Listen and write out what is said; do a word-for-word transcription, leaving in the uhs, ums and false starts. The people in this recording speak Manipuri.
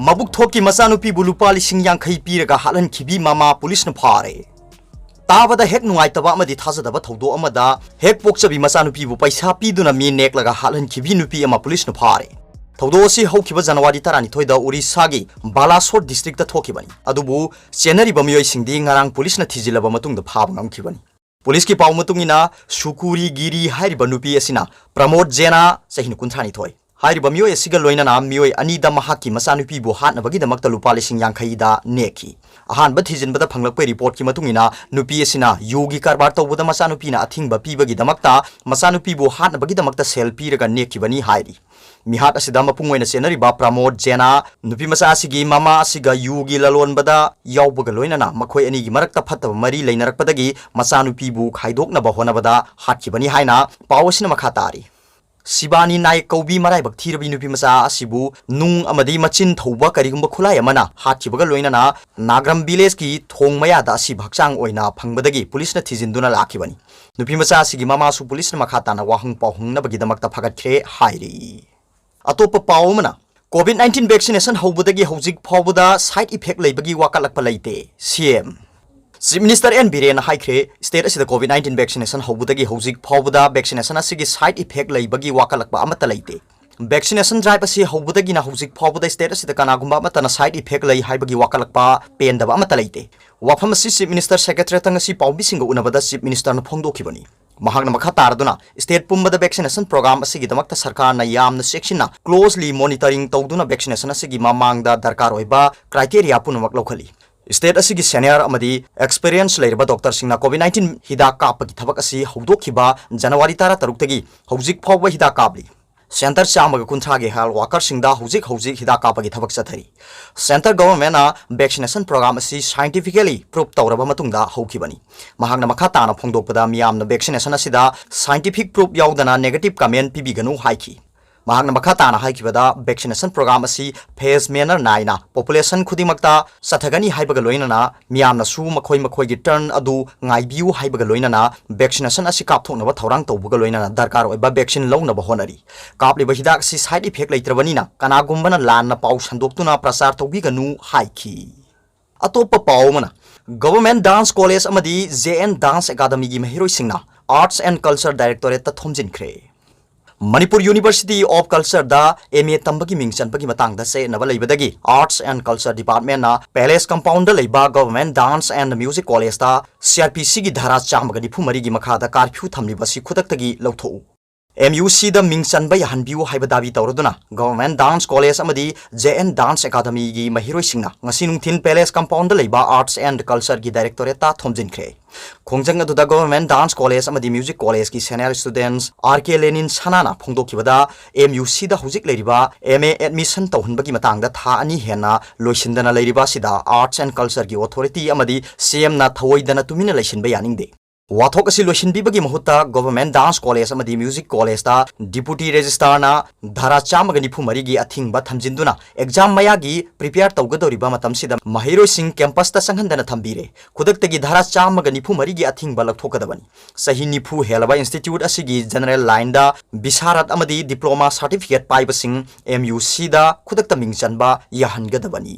ꯃꯕꯨꯛ ꯊꯣꯛꯀꯤ ꯃꯆꯥꯅꯨꯄꯤꯕꯨ ꯂꯨꯄꯥ ꯂꯤꯁꯤꯡ ꯌꯥꯡꯈꯩ ꯄꯤꯔꯒ ꯍꯥꯠꯍꯟꯈꯤꯕꯤ ꯃꯃꯥ ꯄꯨꯂꯤꯁꯅ ꯐꯥꯔꯦ꯫ ꯇꯥꯕꯗ ꯍꯦꯛ ꯅꯨꯡꯉꯥꯏꯇꯕ ꯑꯃꯗꯤ ꯊꯥꯖꯗꯕ ꯊꯧꯗꯣꯛ ꯑꯃꯗ ꯍꯦꯛ ꯄꯣꯛꯆꯕꯤ ꯃꯆꯥꯅꯨꯄꯤꯕꯨ ꯄꯩꯁꯥ ꯄꯤꯗꯨꯅ ꯃꯤ ꯅꯦꯛꯂꯒ ꯍꯥꯠꯍꯟꯈꯤꯕꯤ ꯅꯨꯄꯤ ꯑꯃ ꯄꯨꯂꯤꯁꯅ ꯐꯥꯔꯦ꯫ ꯊꯧꯗꯣꯛ ꯑꯁꯤ ꯍꯧꯈꯤꯕ ꯖꯅꯋꯥꯔꯤ ꯇꯔꯥꯅꯤꯊꯣꯏꯗ ꯎꯔꯤꯁꯥꯒꯤ ꯕꯥꯂꯥꯁꯣꯔ ꯗꯤꯁꯇ꯭ꯔꯤꯛꯇ ꯊꯣꯛꯈꯤꯕꯅꯤ꯫ ꯑꯗꯨꯕꯨ ꯆꯦꯟꯅꯔꯤꯕ ꯃꯤꯑꯣꯏꯁꯤꯡꯗꯤ ꯉꯔꯥꯡ ꯄꯨꯂꯤꯁꯅ ꯊꯤꯖꯤꯜꯂꯕ ꯃꯇꯨꯡꯗ ꯐꯥꯕ ꯉꯝꯈꯤꯕꯅꯤ꯫ ꯄꯨꯂꯤꯁꯀꯤ ꯄꯥꯎ ꯃꯇꯨꯡ ꯏꯟꯅ, ꯁꯨꯀꯨꯔꯤ ꯒꯤꯔꯤ ꯍꯥꯏꯔꯤꯕ ꯅꯨꯄꯤ ꯑꯁꯤꯅ ꯄ꯭ꯔꯃꯣꯗ ꯖꯦꯅꯥ, ꯆꯍꯤ ꯀꯨꯟꯊ꯭ꯔꯥꯅꯤꯊꯣꯏ, ꯍꯥꯏꯔꯤꯕ ꯃꯤꯑꯣꯏ ꯑꯁꯤꯒ ꯂꯣꯏꯅꯅ ꯃꯤꯑꯣꯏ ꯑꯅꯤꯗ ꯃꯍꯥꯛꯀꯤ ꯃꯆꯥꯅꯨꯄꯤꯕꯨ ꯍꯥꯠꯅꯕꯒꯤꯗꯃꯛꯇ ꯂꯨꯄꯥ ꯂꯤꯁꯤꯡ ꯌꯥꯡꯈꯩꯗ ꯅꯦꯛꯈꯤ꯫ ꯑꯍꯥꯟꯕ ꯊꯤꯖꯤꯟꯕꯗ ꯐꯪꯂꯛꯄ ꯔꯤꯄꯣꯔꯠꯀꯤ ꯃꯇꯨꯡ ꯏꯟꯅ, ꯅꯨꯄꯤ ꯑꯁꯤꯅ ꯌꯨꯒꯤ ꯀꯔꯕꯥꯔ ꯇꯧꯕꯗ ꯃꯆꯥꯅꯨꯄꯤꯅ ꯑꯊꯤꯡꯕ ꯄꯤꯕꯒꯤꯗꯃꯛꯇ ꯃꯆꯥꯅꯨꯄꯤꯕꯨ ꯍꯥꯠꯅꯕꯒꯤꯗꯃꯛꯇ ꯁꯦꯜ ꯄꯤꯔꯒ ꯅꯦꯛꯈꯤꯕꯅꯤ ꯍꯥꯏꯔꯤ꯫ ꯃꯤꯍꯥꯠ ꯑꯁꯤꯗ ꯃꯄꯨꯡ ꯑꯣꯏꯅ ꯆꯦꯟꯅꯔꯤꯕ ꯄ꯭ꯔꯃꯣꯗ ꯖꯦꯅꯥ, ꯅꯨꯄꯤ ꯃꯆꯥ ꯑꯁꯤꯒꯤ ꯃꯃꯥ ꯑꯁꯤꯒ ꯌꯨꯒꯤ ꯂꯂꯣꯟꯕꯗ ꯌꯥꯎꯕꯒ ꯂꯣꯏꯅꯅ ꯃꯈꯣꯏ ꯑꯅꯤꯒꯤ ꯃꯔꯛꯇ ꯐꯠꯇꯕ ꯃꯔꯤ ꯂꯩꯅꯔꯛꯄꯗꯒꯤ ꯃꯆꯥꯅꯨꯄꯤꯕꯨ ꯈꯥꯏꯗꯣꯛꯅꯕ ꯍꯣꯠꯅꯕꯗ ꯍꯥꯠꯈꯤꯕꯅꯤ ꯍꯥꯏꯅ ꯄꯥꯎ ꯑꯁꯤꯅ ꯃꯈꯥ ꯇꯥꯔꯤ꯫ ꯁꯤꯕꯥꯅꯤ ꯅꯥꯏꯛ ꯀꯧꯕꯤ ꯃꯔꯥꯏꯕꯛ ꯊꯤꯔꯕꯤ ꯅꯨꯄꯤ ꯃꯆꯥ ꯑꯁꯤꯕꯨ ꯅꯨꯡ ꯑꯃꯗꯤ ꯃꯆꯤꯟ ꯊꯧꯕ ꯀꯔꯤꯒꯨꯝꯕ ꯈꯨꯠꯂꯥꯏ ꯑꯃꯅ ꯍꯥꯠꯈꯤꯕꯒ ꯂꯣꯏꯅꯅ ꯅꯥꯒ꯭ꯔꯝ ꯚꯤꯂꯦꯖꯀꯤ ꯊꯣꯡ ꯃꯌꯥꯗ ꯑꯁꯤꯕ ꯍꯛꯆꯥꯡ ꯑꯣꯏꯅ ꯐꯪꯕꯗꯒꯤ ꯄꯨꯂꯤꯁꯅ ꯊꯤꯖꯤꯟꯗꯨꯅ ꯂꯥꯛꯈꯤꯕꯅꯤ꯫ ꯅꯨꯄꯤ ꯃꯆꯥ ꯑꯁꯤꯒꯤ ꯃꯃꯥꯁꯨ ꯄꯨꯂꯤꯁꯅ ꯃꯈꯥ ꯇꯥꯅ ꯋꯥꯍꯪ ꯄꯥꯎꯍꯪꯅꯕꯒꯤꯗꯃꯛꯇ ꯐꯥꯒꯠꯈ꯭ꯔꯦ ꯍꯥꯏꯔꯤ꯫ ꯑꯇꯣꯞꯄ ꯄꯥꯎ ꯑꯃꯅ, COVID nineteen vaccination ꯍꯧꯕꯗꯒꯤ ꯍꯧꯖꯤꯛ ꯐꯥꯎꯕꯗ side effect ꯂꯩꯕꯒꯤ ꯋꯥꯀꯠꯂꯛꯄ ꯂꯩꯇꯦ, CM꯫ Chief Minister N ꯕꯤꯔꯦꯟꯅ ꯍꯥꯏꯈ꯭ꯔꯦ, state ꯑꯁꯤꯗ COVID nineteen vaccination ꯍꯧꯕꯗꯒꯤ ꯍꯧꯖꯤꯛ ꯐꯥꯎꯕꯗ vaccination ꯑꯁꯤꯒꯤ side effect ꯂꯩꯕꯒꯤ ꯋꯥꯀꯠꯂꯛꯄ ꯑꯃꯠꯇ ꯂꯩꯇꯦ꯫ Vaccination drive ꯑꯁꯤ ꯍꯧꯕꯗꯒꯤꯅ ꯍꯧꯖꯤꯛ ꯐꯥꯎꯕꯗ state ꯑꯁꯤꯗ ꯀꯅꯥꯒꯨꯝꯕ ꯑꯃꯠꯇꯅ side effect ꯂꯩ ꯍꯥꯏꯕꯒꯤ ꯋꯥꯀꯠꯂꯛꯄ ꯄꯦꯟꯗꯕ ꯑꯃꯠꯇ ꯂꯩꯇꯦ꯫ ꯋꯥꯐꯝ ꯑꯁꯤ Chief Minister Secretariat ꯉꯁꯤ ꯄꯥꯎꯃꯤꯁꯤꯡꯒ ꯎꯅꯕꯗ Chief Minister ꯅ ꯐꯣꯡꯗꯣꯛꯈꯤꯕꯅꯤ꯫ ꯃꯍꯥꯛꯅ ꯃꯈꯥ ꯇꯥꯔꯗꯨꯅ, state ꯄꯨꯝꯕꯗ vaccination program ꯑꯁꯤꯒꯤꯗꯃꯛꯇ ꯁꯔꯀꯥꯔꯅ ꯌꯥꯝꯅ ꯆꯦꯛꯁꯤꯟꯅ closely monitoring ꯇꯧꯗꯨꯅ vaccination ꯑꯁꯤꯒꯤ ꯃꯃꯥꯡꯗ ꯗꯔꯀꯥꯔ ꯑꯣꯏꯕ criteria ꯄꯨꯝꯅꯃꯛ ꯂꯧꯈꯠꯂꯤ꯫ State ꯑꯁꯤꯒꯤ senior ꯑꯃꯗꯤ experience ꯂꯩꯔꯕ doctor ꯁꯤꯡꯅ COVID nineteen ꯍꯤꯗꯥꯛ ꯀꯥꯞꯄꯒꯤ ꯊꯕꯛ ꯑꯁꯤ ꯍꯧꯗꯣꯛꯈꯤꯕ January ꯇꯔꯥꯇꯔꯨꯛꯇꯒꯤ ꯍꯧꯖꯤꯛ ꯐꯥꯎꯕ ꯍꯤꯗꯥꯛ ꯀꯥꯞꯂꯤ꯫ Center ꯆꯥꯝꯃꯒ ꯀꯨꯟꯊ꯭ꯔꯥꯒꯤ health worker ꯁꯤꯡꯗ ꯍꯧꯖꯤꯛ ꯍꯧꯖꯤꯛ ꯍꯤꯗꯥꯛ ꯀꯥꯞꯄꯒꯤ ꯊꯕꯛ ꯆꯠꯊꯔꯤ꯫ Center government ꯅ vaccination program ꯑꯁꯤ scientifically proof ꯇꯧꯔꯕ ꯃꯇꯨꯡꯗ ꯍꯧꯈꯤꯕꯅꯤ꯫ ꯃꯍꯥꯛꯅ ꯃꯈꯥ ꯇꯥꯅ ꯐꯣꯡꯗꯣꯛꯄꯗ, ꯃꯤꯌꯥꯝꯅ vaccination ꯑꯁꯤꯗ scientific proof ꯌꯥꯎꯗꯅ negative comment ꯄꯤꯕꯤꯒꯅꯨ ꯍꯥꯏꯈꯤ꯫ ꯃꯍꯥꯛꯅ ꯃꯈꯥ ꯇꯥꯅ ꯍꯥꯏꯈꯤꯕꯗ, vaccination program ꯑꯁꯤ phase manner ꯅꯥꯏꯅ population ꯈꯨꯗꯤꯡꯃꯛꯇ ꯆꯠꯊꯒꯅꯤ ꯍꯥꯏꯕꯒ ꯂꯣꯏꯅꯅ ꯃꯤꯌꯥꯝꯅꯁꯨ ꯃꯈꯣꯏ ꯃꯈꯣꯏꯒꯤ turn ꯑꯗꯨ ꯉꯥꯏꯕꯤꯌꯨ ꯍꯥꯏꯕꯒ ꯂꯣꯏꯅꯅ vaccination ꯑꯁꯤ ꯀꯥꯞꯊꯣꯛꯅꯕ ꯊꯧꯔꯥꯡ ꯇꯧꯕꯒ ꯂꯣꯏꯅꯅ ꯗꯔꯀꯥꯔ ꯑꯣꯏꯕ vaccine ꯂꯧꯅꯕ ꯍꯣꯠꯅꯔꯤ꯫ ꯀꯥꯞꯂꯤꯕ ꯍꯤꯗꯥꯛ ꯑꯁꯤ side effect ꯂꯩꯇ꯭ꯔꯕꯅꯤꯅ ꯀꯅꯥꯒꯨꯝꯕꯅ ꯂꯥꯟꯅ ꯄꯥꯎ ꯁꯟꯗꯣꯛꯇꯨꯅ ꯄ꯭ꯔꯆꯥꯔ ꯇꯧꯕꯤꯒꯅꯨ ꯍꯥꯏꯈꯤ꯫ ꯑꯇꯣꯞꯄ ꯄꯥꯎ ꯑꯃꯅ, Government Dance College ꯑꯃꯗꯤ J N Dance Academyꯒꯤ ꯃꯍꯩꯔꯣꯏꯁꯤꯡꯅ Arts and Culture Directorateꯇ ꯊꯣꯝꯖꯤꯟꯈ꯭ꯔꯦ꯫ Manipur University of Cultureꯗ M A ꯇꯝꯕꯒꯤ ꯃꯤꯡ ꯆꯟꯕꯒꯤ ꯃꯇꯥꯡꯗ ꯆꯌꯦꯠꯅꯕ ꯂꯩꯕꯗꯒꯤ Arts and Culture Departmentꯅ Palace Compoundꯗ ꯂꯩꯕ Government Dance and Music Collegeꯇ C R P Cꯒꯤ ꯙꯥꯔꯥ ꯆꯥꯝꯃꯒ ꯅꯤꯐꯨ ꯃꯔꯤꯒꯤ ꯃꯈꯥꯗ curfew ꯊꯝꯂꯤꯕ ꯑꯁꯤ ꯈꯨꯗꯛꯇꯒꯤ ꯂꯧꯊꯣꯛꯎ, M U Cꯗ ꯃꯤꯡ ꯆꯟꯕ ꯌꯥꯍꯟꯕꯤꯌꯨ ꯍꯥꯏꯕ ꯗꯥꯕꯤ ꯇꯧꯔꯗꯨꯅ Government Dance College ꯑꯃꯗꯤ J N Dance Academyꯒꯤ ꯃꯍꯩꯔꯣꯏꯁꯤꯡꯅ ꯉꯁꯤ ꯅꯨꯡꯊꯤꯜ Palace Compoundꯗ ꯂꯩꯕ Arts and Cultureꯒꯤ Directorateꯇ ꯊꯣꯝꯖꯤꯟꯈ꯭ꯔꯦ꯫ ꯈꯣꯡꯖꯪ ꯑꯗꯨꯗ Government Dance College ꯑꯃꯗꯤ Music Collegeꯀꯤ senior students R K Lenin ꯁꯅꯥꯅ ꯐꯣꯡꯗꯣꯛꯈꯤꯕꯗ, M U Cꯗ ꯍꯧꯖꯤꯛ ꯂꯩꯔꯤꯕ M A admission ꯇꯧꯍꯟꯕꯒꯤ ꯃꯇꯥꯡꯗ ꯊꯥ ꯑꯅꯤ ꯍꯦꯟꯅ ꯂꯣꯏꯁꯤꯟꯗꯅ ꯂꯩꯔꯤꯕ ꯑꯁꯤꯗ Arts and Cultureꯒꯤ authority ꯑꯃꯗꯤ C Mꯅ ꯊꯑꯣꯏꯗꯅ ꯇꯨꯃꯤꯟꯅ ꯂꯩꯁꯤꯟꯕ ꯌꯥꯅꯤꯡꯗꯦ꯫ ꯋꯥꯊꯣꯛ ꯑꯁꯤ ꯂꯣꯏꯁꯤꯟꯕꯤꯕꯒꯤ ꯃꯍꯨꯠꯇ Government Dance College ꯑꯃꯗꯤ Music Collegeꯇ Deputy Registrarꯅ ꯙꯥꯔꯥ ꯆꯥꯝꯃꯒ ꯅꯤꯐꯨ ꯃꯔꯤꯒꯤ ꯑꯊꯤꯡꯕ ꯊꯝꯖꯤꯟꯗꯨꯅ exam ꯃꯌꯥꯒꯤ prepare ꯇꯧꯒꯗꯧꯔꯤꯕ ꯃꯇꯝꯁꯤꯗ ꯃꯍꯩꯔꯣꯏꯁꯤꯡ campusꯇ ꯆꯪꯍꯟꯗꯅ ꯊꯝꯕꯤꯔꯦ꯫ ꯈꯨꯗꯛꯇꯒꯤ ꯙꯥꯔꯥ ꯆꯥꯝꯃꯒ ꯅꯤꯐꯨ ꯃꯔꯤꯒꯤ ꯑꯊꯤꯡꯕ ꯂꯧꯊꯣꯛꯀꯗꯕꯅꯤ꯫ ꯆꯍꯤ ꯅꯤꯐꯨ ꯍꯦꯜꯂꯕ institute ꯑꯁꯤꯒꯤ general lineꯗ ꯕꯤꯁꯥꯔꯠ ꯑꯃꯗꯤ diploma certificate ꯄꯥꯏꯕꯁꯤꯡ M U Cꯗ ꯈꯨꯗꯛꯇ ꯃꯤꯡ ꯆꯟꯕ ꯌꯥꯍꯟꯒꯗꯕꯅꯤ꯫